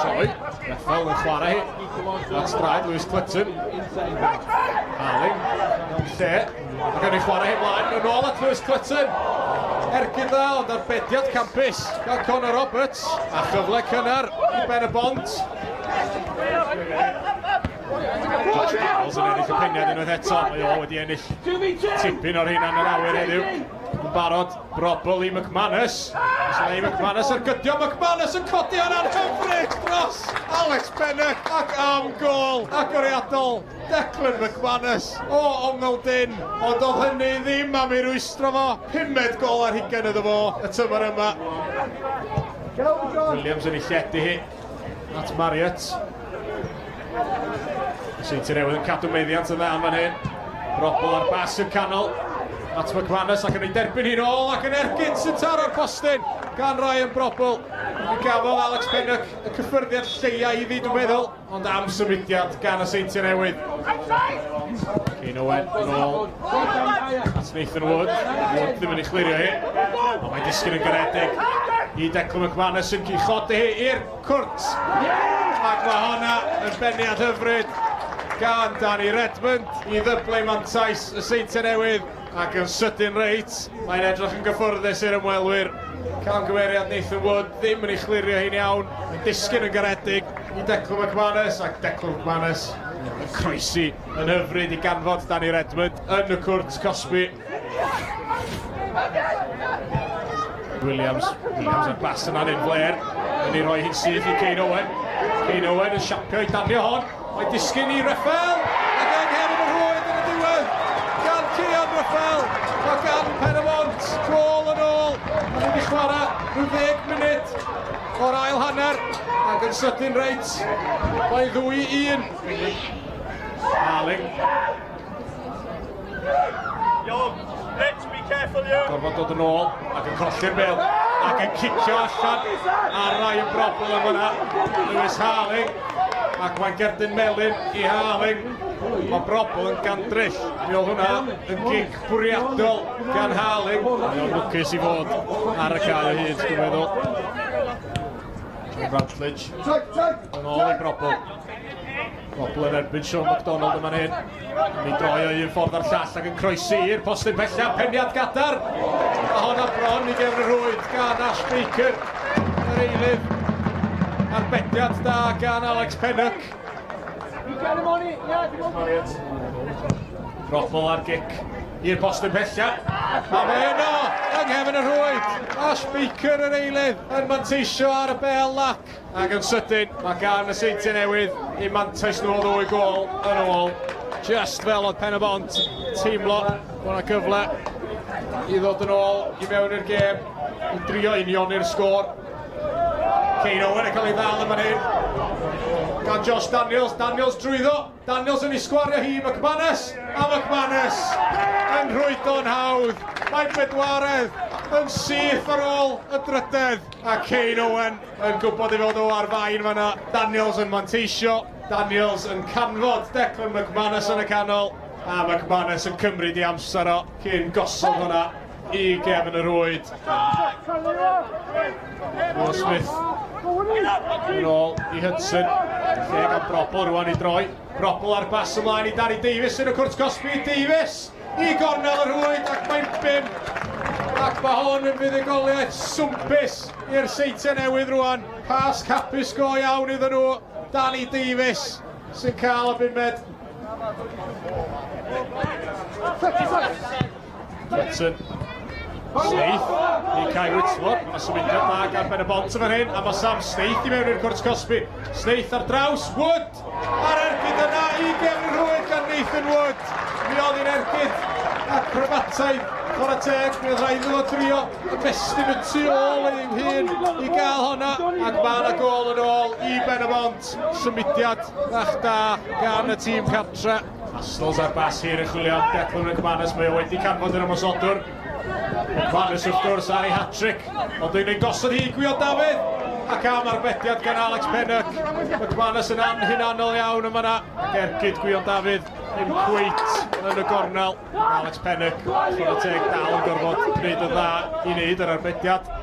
Troi, Reffel yn chwarae hi. At draed Lewis Clutton. Harling, mewn lle. Ac yn ei chwarae hi mlaen, yn ôl at Lewis Clutton. Ergyd dda, ond arbediad campus gan Conor Roberts. A chyfle cynnar i Ben y Bont. Josh Daniels yn ennill y peniad unwaith eto. Mae o wedi ennill tipyn o'r hyn yn yr awyr heddiw. Yn barod, Brobl i McManus. Lee McManus ar gydio. McManus yn codi hwnna'n hyfryd dros Alex Bennett ac am gol agoriadol Declan McManus o ongl dyn. Ond oedd hynny ddim am ei rwystro fo. Pumed gol ar hugain iddo fo y tymor yma. Williams yn ei lledu hi at Marriott. Y Seintiau Newydd yn cadw meddiant yn dda yn fan hyn. Robl ar bas i'r canol. At McManus ac yn ei derbyn hi'n ôl ac yn ergyd sy'n taro'r postyn gan Ryan Brobl. Mi gafodd Alex Pennock y cyffyrddiad lleia iddi, dwi'n meddwl, ond am symudiad gan y Seintiau Newydd. Kane Owen yn ôl at Nathan Wood. Wood ddim yn ei chlirio hi, ond mae'n disgyn yn garedig i Declan McManus sy'n chodi hi i'r Cwrt! Ac mae honna yn beniad hyfryd gan Danny Redmond i ddyblu mantais y Seintiau Newydd ac yn sydyn reit, mae'n edrych yn gyffyrddus i'r ymwelwyr. Camgymeriad Nathan Wood ddim yn ei chlirio hi'n iawn, yn disgyn yn garedig i Declan McManus ac Declan McManus yn croesi yn hyfryd i ganfod Danny Redmond yn y cwrt cosbi. Williams, Williams ar bas yna'n un fler, yn ei rhoi hi'n syth i Kane Owen. Kane Owen yn siapio i danio hon, mae'n disgyn i Rafael, ac yng nghefn y rhwyd yn y diwedd, gan Cian Rafael, a gan Pen-y-bont, gôl yn ôl, maen nhw wedi chwarae rhyw ddeg munud o'r ail hanner, ac yn sydyn reit, mae'n ddwy i un. Harling. Gorfod dod yn ôl ac yn colli'r bel ac yn cicio allan ar Ryan Brobl yn fyna. Lewis Harling ac mae'n gerdyn melyn i Harling. Mae Brobl yn gandryll. Mi oedd hwnna yn gic bwriadol gan Harling. Mae o'n lwcus i fod ar y cae o hyd, dwi'n meddwl. John Routledge yn ôl i Brobl. Pobl yn erbyn Sean McDonald yma'n hyn. Yn ei droi o un ffordd a'r llall ac yn croesi i'r postyn pella. Peniad gadar. A honna bron i gefn y rhwyd gan Ash Baker. Yr eilydd. Arbediad da gan Alex Pennock. Robol ar gic i'r postyn pella. A mae yno yng nghefn y rhwyd. Ash Baker yr eilydd yn manteisio ar y bel lac. Ac yn sydyn, mae gan y Seintiau Newydd eu mantais nhw o ddwy gôl yn ôl. Just fel oedd Pen y Bont teimlo bod yna gyfle i ddod yn ôl i mewn i'r gêm, i drio unioni'r sgôr. Kane Owen yn cael ei ddal yn fan hyn gan Josh Daniels. Daniels drwyddo. Daniels yn ei sgwario hi i McManus, a McManus yn rhwydo'n hawdd. Mae'n bedwaredd yn syth ar ôl y drydedd, a Kane Owen yn gwybod ei fod o ar fain fanna. Daniels yn manteisio, Daniels yn canfod Declan McManus yn y canol, a McManus yn cymryd ei amser o cyn gosod hwnna i gefn y rhwyd. Will Smith yn ôl i Hudson. Lle gan Brobl rwan i droi. Brobl ar bas ymlaen i Danny Davies yn y cwrt cosbi. Davies i gornel y rhwyd ac mae'n bimp. Ac mae hon yn fuddugoliaeth swmpus i'r Seintiau Newydd rwan. Pas capus go iawn iddyn nhw. Danny Davies sy'n cael y bumed. Hudson. Snaith i Kai Whitmore. Mae symudiad da gan Ben y Bont yn fan hyn, a mae Sam Snaith i mewn i'r cwrt cosbi. Snaith ar draws, Wood! A'r ergyd yna i gefn y rhwyd gan Nathan Wood. Mi oedd hi'n ergyd acrobataidd, chwarae teg, mi oedd rhaid iddo fo drio ymestyn y tu ôl ei hun i gael honna, ac mae yna gôl yn ôl i Ben y Bont. Symudiad bach da gan y tîm cartre. Astles ar bas hir yn chwilio am Declan McManus, mae o wedi canfod yr ymosodwr. McManus wrth gwrs ar ei hat-trick, ond yn ei gosod hi i Gwion Dafydd! Ac am arbediad gan Alex Pennock. McManus yn anhunanol iawn yn fanna, ac ergyd Gwion Dafydd ddim cweit yn y gornel. Alex Pennock, chwarae teg, dal yn gorfod gwneud yn dda i wneud yr arbediad.